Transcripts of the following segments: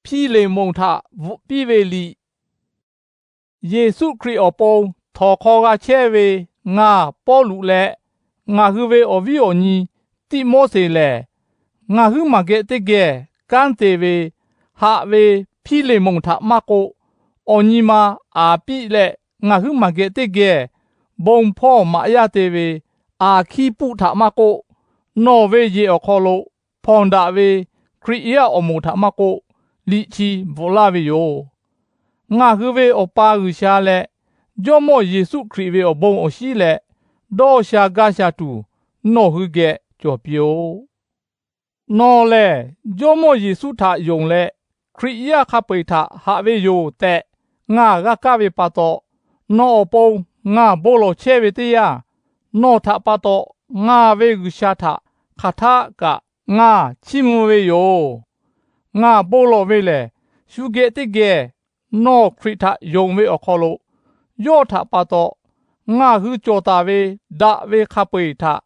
Hpiˇleˍmonˍ htaꞈ bvuhꞈ piˇ ve liꞈ. Yeˍsuˆ Hkriꞈ awˬ pon htawnˍ hk'aw g'a chehˇ ve ngaˬ Pawˇluꞈ leh, ngaˬ hui ve awˬ viˉ awˬ nyi Tiˆmoˉseˍ lehˬ, ngaˬ huiˉ maˬ geh teˇ geh kanˉ te ve haꞈ ve Hpiˇleˍmonˍ htaꞈ maˇ k'oˆ, awˬ nyi ma Aˍpiˆ leh ngaˬ huiˉ maˬ geh teˇ geh bon hpawˇ maꞈ yaˇ te ve Aˍhkiˇpuˆ htaꞈ maˇ k'oˆ, nawˬ ve yehˬ awˬ hk'aw lo hpawnˬ daꞈ ve Hkriꞈ yaˇ awˬ moˍ htaꞈ maˇ k'oˆ, liꞈ chi bvuhꞈ laˇ ve yoˬ. Ngaˬ hui ve Awˬ pa G'uiˬsha leh Jawˇmawˇ Yeˍsuˆ Hkriꞈ ve awˬ bon awˬ shinˉ leh dawˇ sha gaˇ sha tuˬ, nawˬ hui geh cawˬ piˇ-oˆ. Nawˬ lehˬ Jawˇmawˇ Yeˍsuˆ htaꞈ yonˍ leh, Hkriꞈ yaˇ hk'a peu-eˬ htaꞈ haꞈ ve yoˬ tehꞈ ngaˬ g'a kaˇ ve pa taw, nawˬ awˬ pon ngaˬ bon lawˬ chehˇ ve teˇ yanˇ, nawˬ htaꞈ pa taw ngaˬ ve G'uiˬsha htaꞈ hk'aˬ htaˆ kaꞈ ngaˬ chiˇ mvuh ve yoˬ. Ngaˬ bon lawˬ ve lehˬ, shu geh teˇ geh nawˬ Hkriꞈ htaꞈ yonˍ ve awˬ hk'aw lo, yawˇ htaꞈ pa taw ngaˬ hui cawˬ taˍ ve daꞈ ve hk'a peu-eˬ htaꞈ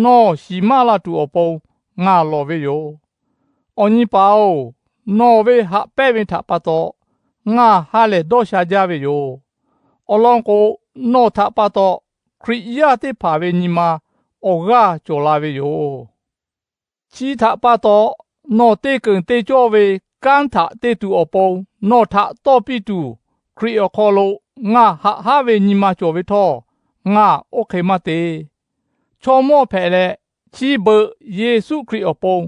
nawˬ shiˍ maˇ la tuˬ awˬ pon ngaˬ lawˬ ve yoˬ. Awˬ nyi paˍ-oˬ, nawˬ ve haꞈ pehnˇ ve htaꞈ pa taw ngaˬ ha lehˬ dawˇ sha jaˇ ve yoˬ. Awˬ lawn k'o, nawˬ htaꞈ pa taw Hkriꞈ yaˇ teˇ hpaˍ ve nyi ma awˬ g'aˇ cawˬ la ve yoˬ. Chi htaꞈ pa taw, nawˬ te keunˍ te cawˇ ve kanˉ htaꞈ te tuˬ awˬ pon nawˬ htaꞈ tawˇ piˇ tuˬ, Hkriꞈ awˬ hk'aw lo ngaˬ haꞈ haˉ ve nyi ma cawˬ ve htawˇ, ngaˬ oˇ hk'e maˇ te. Chaw mawˇ hpehꞈ leh, chi beuꞈ Yeˍsuˆ Hkriꞈ awˬ pon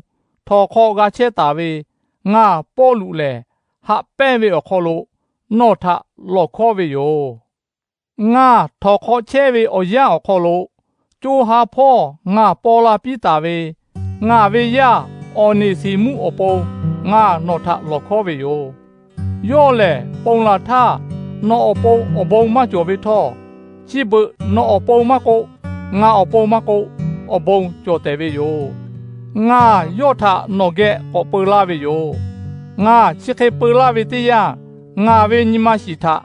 htawnˍ hk'aw g'a chehˇ taˍ ve ngaˬ Pawˇluꞈ lehˬ, haꞈ pehnˇ ve awˬ hk'aw lo nawˬ htaꞈ lawˬ hkawˉ ve yoˬ. Ngaˬ htawnˍ hk'aw chehˇ ve awˬ yanˇ awˬ hk'aw lo, co ha hpawˇ ngaˬ paw la piˇ taˍ ve ngaˬ ve yaˇ Awˍneˍseˍmuˆ awˬ pon ngaˬ nawˬ htaꞈ lawˬ hkawˉ ve yoˬ. Yawˇ lehˬ ponˬ laˬ htaˇ, nawˬ awˬ pon awˬ bon maˇ cawˬ ve htawˇ, chi beuꞈ nawˬ awˬ pon maˇ k'oˆ, ngaˬ awˬ pon maˇ k'oˆ, awˬ bon cawˬ tehˬ ve yoˬ. Ngaˬ yawˇ htaꞈ nawˬ geh k'awꞈ peu laˇ ve yoˬ. Ngaˬ chi hk'e peu laˇ ve teˇ yanˇ, ngaˬ ve nyi ma shiˍ htaꞈ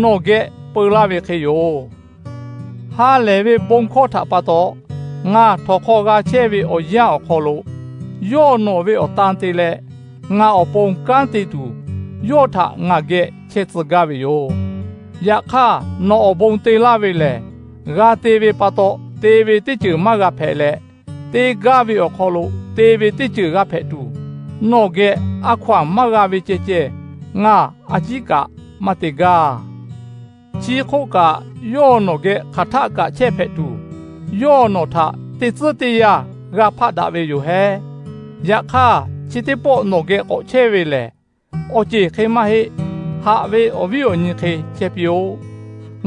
nawˬ geh peu laˇ ve hk'e yoˬ. Ha lehˬ ve bon hkawˇ htaꞈ pa taw, ngaˬ htawnˍ hk'aw g'a chehˇ ve awˬ yanˇ awˬ hk'aw lo, yawˇ nawˬ ve awˬ tan te leh, ngaˬ awˬ pon kanˉ te tuˬ, yawˇ htaꞈ ngaˬ geh chehˇ tcuh gaˇ ve yoˬ. Yaꞈ hk'aˇ, nawˬ awˬ bon te laˇ ve lehˬ, g'a te ve pa taw te ve teˇ ceuˬ maˇ g'a hpehꞈ leh, te gaˇ ve awˬ hk'aw lo te ve teˇ ceuˬ g'a hpehꞈ tuˬ, nawˬ geh a hkaw-anˬ maˇ g'a ve ceh ceh, ngaˬ a ciˉ kaꞈ maˇ te gaˇ. Chi hk'oˆ kaꞈ, yawˇ nawˬ geh hk'aˬ htaˆ kaꞈ chehˇ hpehꞈ tuˬ, yawˇ nawˬ htaꞈ teˇ tcuhˉ teˇ yanˇ g'a hpaˆ daꞈ ve yoˬ hehˉ. Yaꞈ hk'aˇ, chi teˇ pawˆ nawˬ geh k'awꞈ chehˇ ve lehˬ, awˬ ceˬ hk'e maˇ heˆ. Haꞈ ve awˬ viˉ awˬ nyi hk'e chehˇ piˇ-oˆ.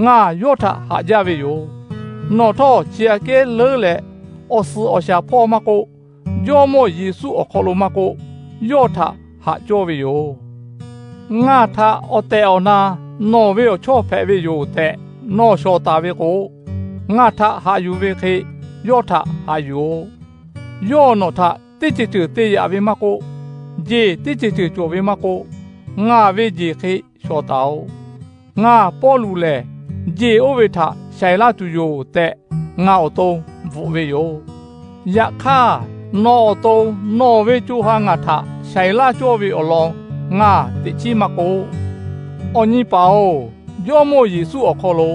Ngaˬ yawˇ htaꞈ haꞈ jaˇ ve yoˬ. Nawˬ htawˇ chi aꞈ kehˉ leuˉ leh, awˬ suhˍ awˬ shaˍ hpawˇ maˇ k'oˆ, Jawˇmawˇ Yeˍsuˆ awˬ hk'aw lo maˇ k'oˆ, yawˇ htaꞈ haꞈ cawˇ ve yoˬ. Ngaˬ htaꞈ awˬ tehˬ awˬ na nawˬ ve awˬ chawˇ hpehꞈ ve yoˬ tehꞈ nawˬ shawˍ taˍ ve k'o, ngaˬ htaꞈ haꞈ yuˬ ve hk'e yawˇ htaꞈ haꞈ yuˬ-oꞈ. Yawˇ nawˬ htaꞈ teˇ ceuˬ ceuˬ te yaꞈ ve maˇ k'oˆ, jeˬ teˇ ceuˬ ceuˬ cawˬ ve maˇ k'oˆ, ngaˬ ve jeˬ hk'e shawˍ taˍ-oꞈ. Ngaˬ Pawˇluꞈ lehˬ, jeˬ oˇ ve htaꞈ shaiˍ laˇ tuˬ yoˬ tehꞈ, ngaˬ awˬ to bvuhꞈ ve yoˬ. Yaꞈ hk'aˇ, nawˬ awˬ to nawˬ ve co ha ngaˬ htaꞈ shaiˍ laˇ cawˇ ve awˬ lawn ngaˬ teꞈ chiˉ maˇ k'oˆ. Awˬ nyi paˍ-oˬ, Jawˇmawˇ Yeˍsuˆ awˬ hk'aw lo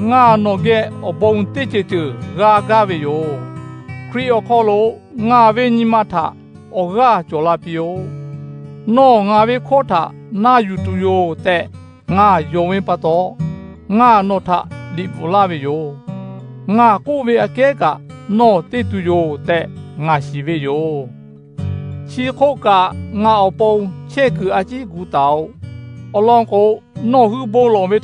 ngaˬ nawˬ geh awˬ bon teˇ ceuˬ ceuˬ g'a gaˇ ve yoˬ. Hkriꞈ awˬ hk'aw lo ngaˬ ve nyi ma htaꞈ awˬ g'aˇ cawˬ la piˇ-oˆ. Nawˬ ngaˬ ve hkawˇ htaꞈ na yuˬ tuˬ yoˬ tehꞈ ngaˬ yonˍ ve pa taw, ngaˬ nawˬ htaꞈ liꞈ bvuhꞈ laˇ ve yoˬ. Ngaˬ k'oˆ ve aꞈ kehˉ kaꞈ nawˬ te tuˬ yoˬ tehꞈ ngaˬ shiˍ ve yoˬ. Chi hk'oˆ kaꞈ, ngaˬ awˬ pon chehˇ kuiˬ a ciˉ gu taˍ-oꞈ. Awˬ lawn k'o, nawˬ hui bon lawˬ ve